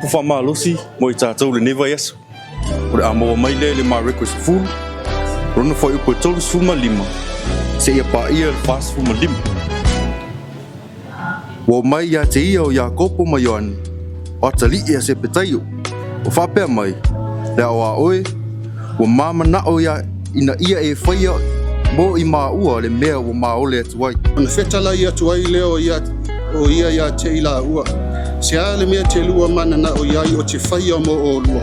upu faamalosi mo i tatou i lenei vaiaso. O le a maua mai lea i le Mareko e 10, lona fuaiupu e 35 seia paia le 45. Ua omai ia te ia o Iakopo ma Ioane, o atalii a Sepetaio, ua faapea mai, Le ao a oe, ua ma manao ia ina ia e faia mo i māua le mea ua maole atu ai. Ona fetalai atu ai lea o ia, o ia ia te i laua, Se a le mea te lua mananao i ai o te faia mo olua?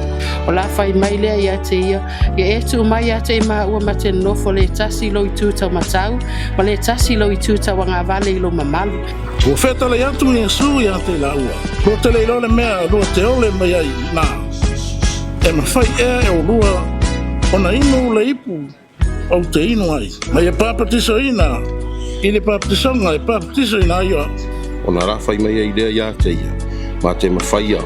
O la fai mai lea ia te ia, Ia e tuu mai ia te i māua ma te nonofo le tasi i lou itu taumatau, ma le tasi i lou itu tauagavale i lou mamalu. Ua fetalai atu Iesu ia te i laua, Lua te le iloa le mea lua te ole mai ai na, e mafai ea e olua ona inu le ipu ou te inu ai, ma ia papatisoina i le papatisoga e papatisoina ai au. Ona rafai mai ai lea ia te ia, ma te mafaia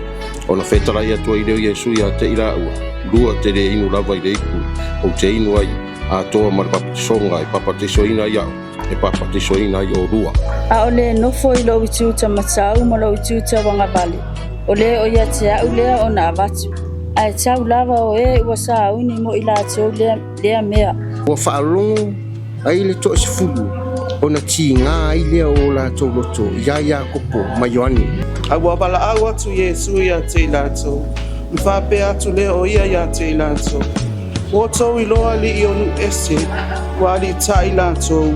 ona fetalai atu ai lea o Iesu ia te i laua, lua te le inu lava i le ipu ou te inu ai, atoa ma le papatisoga e papatisoina ai au, e papatisoina ai olua. A o le nofo i lou itu taumatau ma lou itu tauagavale, o le o ia te a'u lea ona avatu, ae tau lava o e ua sauni mo i latou lea, lea mea. Ua faalogo ai le toasefulu ona tiga ai lea o o latou loto iā Iakopo ma Ioane. A ua valaau atu Iesu ia te i latou, ona faapea atu lea o ia ia te i latou, Ua outou iloa alii o nuu ese, ua aliitai latou,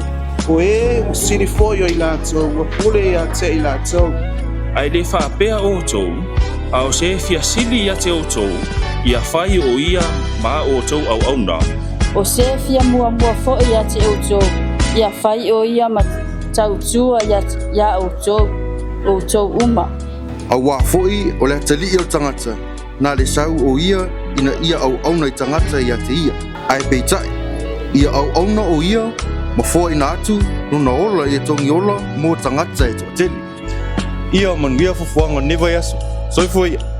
o e ua sili foi o i latou, ua pule ia te i latou. Ae le faapea outou, a o se fia sili ia te outou, ia fai o ia ma outou auauna. O se fia muamua foi ia te outou, ia fai o ia ma tautua iā outou, outou uma. Auā foi o le atalii o le tagata, na le sau o ia ina ia auauna i tagata ia te ia, ae peitai, ia auauna o ia ma foaina atu lona ola ia togiola mo tagata e toatele. Ia manuia fuafuaga o lenei vaiaso. Soifua ia!